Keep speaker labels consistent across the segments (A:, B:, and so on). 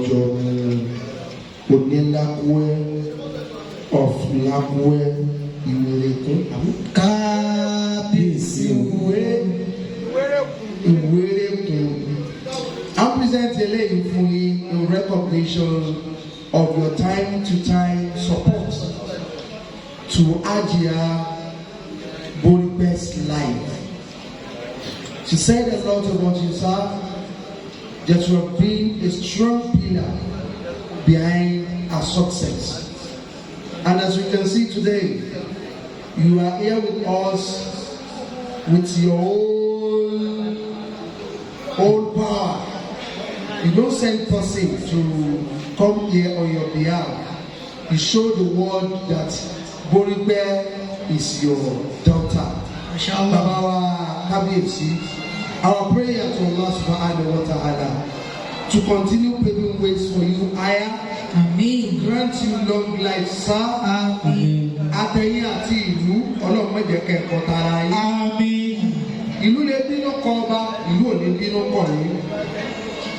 A: Ojomu Onilakuwe of Lakuwe Iwerekun.
B: Kábíyèsí o.
A: Ìwérékun. I'm present eléyìí fún yín in recognition of your time to time support to Ajia Boripe's life. She said a lot about you, sir, that you have been a strong pillar behind her success. And as we can see today, you are here with us with your own power. You don't send person to come here on your behalf. You show the world that Boripe is your daughter. Bàbá wa Kábíyèsí, our prayer to Allah subhanahu wa ta'ala to continue paving ways for you higher,
B: Àmín.
A: Grant you long life, sir.
B: Àmín.
A: Àtẹ̀yìn àti ìlú, Ọlọ́run má jẹ́ kẹ́ ẹ kọ̀ tara yín.
B: Àmín.
A: Ìlú lè bínú kọ ọba, ìlú ò ní bínú kọ yín.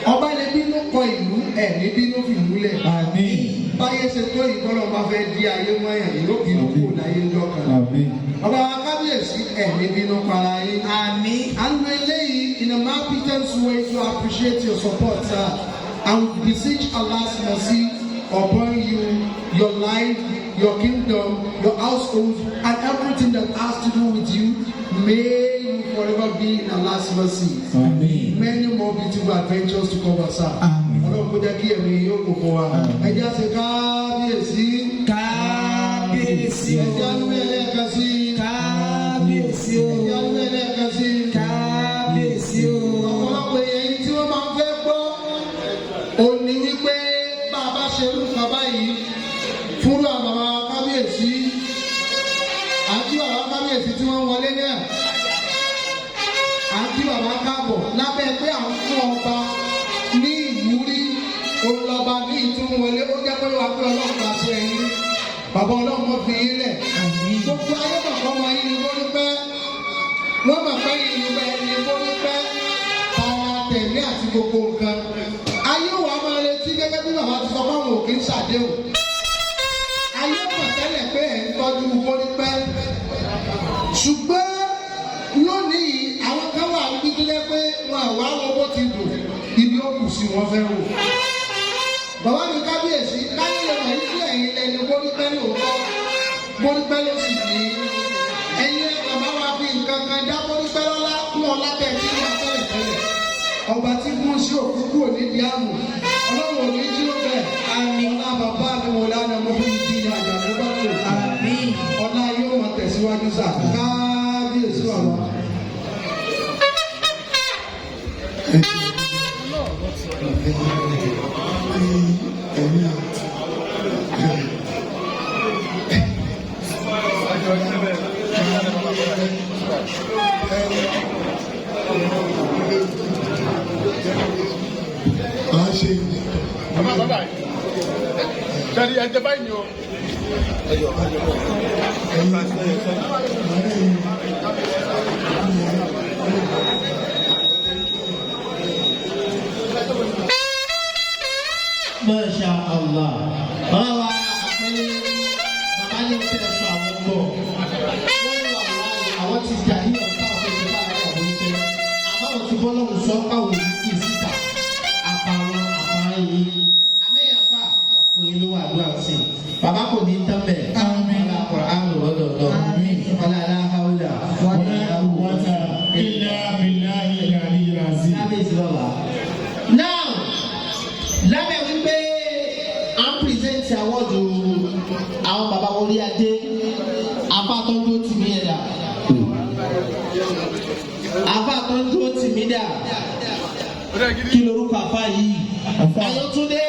A: Ọba lè bínú kọ ìlú, ẹ̀ ní bínú fìlú lẹ̀.
C: Àmín.
A: Báyé ṣe tó ìkọlọ́ bá fẹ́ di ayé mọ́yàn, yóò bínú kúrò láyé ńjọ́ kan.
C: Àmín.
A: Ọba wa Kábíyèsí, ẹ̀ ní bínú para yín.
B: Àmín.
A: À ń lo eléyìí in a malfeasance way to appreciate your support, sir, and we beseech Allah's mercy upon you, your life, your kingdom, your household, and everything that has to do with you. May you forever be in Allah's mercy.
C: Àmín.
A: Many more beautiful adventures to come, sir.
B: Àmín.
A: Ọlọ́run kó jẹ́ kí ẹ̀mí yóò kó fún wa. Ẹ jẹ́ àṣẹ kábíyèsí.
B: Kábíyèsí
A: Ẹ
B: o.
A: jẹ́ àlùmọ́ ẹlẹ́ẹ̀kan sí.
B: Kábíyèsí o.
A: Ẹ jẹ́ àlùmọ́ ẹlẹ́ẹ̀kan sí.
B: Kábíyèsí o.
A: Ọ̀pọ̀lọpọ̀ èèyàn tí wọ́n máa ń fẹ́ gbọ́ òní wípé bá a bá ṣe irú nǹkan báyìí fúnra bàbá kábíyèsí àti bàbá kábíyèsí tí wọ́n wọlé náà, à ń kí bàbá káàbọ̀ lábẹ́ pé à ń fún ọba ní ìwúrí olọba ní ìtúwọlé. Ó jẹ́ pé wàá pé Ọlọ́run bá ṣe ẹ̀yìn bàbá, Ọlọ́run mọ́ fi yín lẹ̀.
B: Àmín.
A: Gbogbo ayé mọ̀ ọmọ yín ní bórí pẹ́, wọ́n mọ̀ pé yín ní bẹ́ẹ̀ ní bórí pẹ́ tara tẹ̀mí àti gbogbo nǹkan. Ayé wa máa retí gẹ́gẹ́ bí bàbá ti sọ fáwọn òkè ń ṣàdéhùn. Ayé mọ̀ tẹ́lẹ̀ pé ẹ̀ ń tọ́jú bórí pẹ́, ṣùgbọ́n lónìí àwọn kan wà níbi tó jẹ́ pé wọn àwa wo bó ti dùn, ibi ó kù sí wọn fẹ́ wò. Bàbá mi kábíyèsí, káyọ̀ lè mọ̀ yí pé ẹ̀yin lẹni bórí pẹ́ lóòótọ́, bórí pẹ́ ló sì ní ẹ̀yin. Bàbá wa fi nǹkan kan dá bórí pẹ́ lọ́lá kún ọlá tẹ̀ tí wọ́n tẹ́lẹ̀ tẹ́lẹ̀. Ọba tí kún sí òkú kúrò nídìí àmù, Ọlọ́run ò ní jí ó bẹ̀.
B: Àmín.
A: Ọlá bàbá mi wò lánàá mo fi di àjàmú bá lò.
B: Àmín.
A: Ọlá yóò máa tẹ̀síwájú sà, kábíyèsí bàbá.
D: Máa ṣe.
E: Bàbá, bàbá, sẹ́ni ẹ̀ ń tẹ báyìí ni o.
B: Masha Allah. Bàbá wa àpẹẹrẹ bàbá ní tẹ̀ sọ àwọn gbọ́. Wọ́n wà láàyè àwọn ti jà ní ọ̀tá ọ̀fẹ́ ti bá àwọn ọ̀hún jẹ́. Àbáwọn ti bọ́ lọ́hùn sọ káwọn òní kì í síta. Àpàwọn àpàrẹ̀ yìí. Amẹ́yàfà ọkùnrin ló wà lóra sí. Bàbá kò ní tán bẹ̀.
C: Àmín.
B: Ọlá Kùránì lọ́dọ̀ lọ.
C: Àmín.
B: Ọlá aláhàúlà.
C: Wala quwwata illa billahi al-aliyyil azim.
B: Kábíyèsí bàbá. Now, lábẹ́ wípé à ń present award àwọn bàbá orí adé, afa tó ń dúró tì mí ẹ̀dá, afa tó ń dúró tì mí dà, kí lorúkọ afa yìí? Ayọ̀túndé.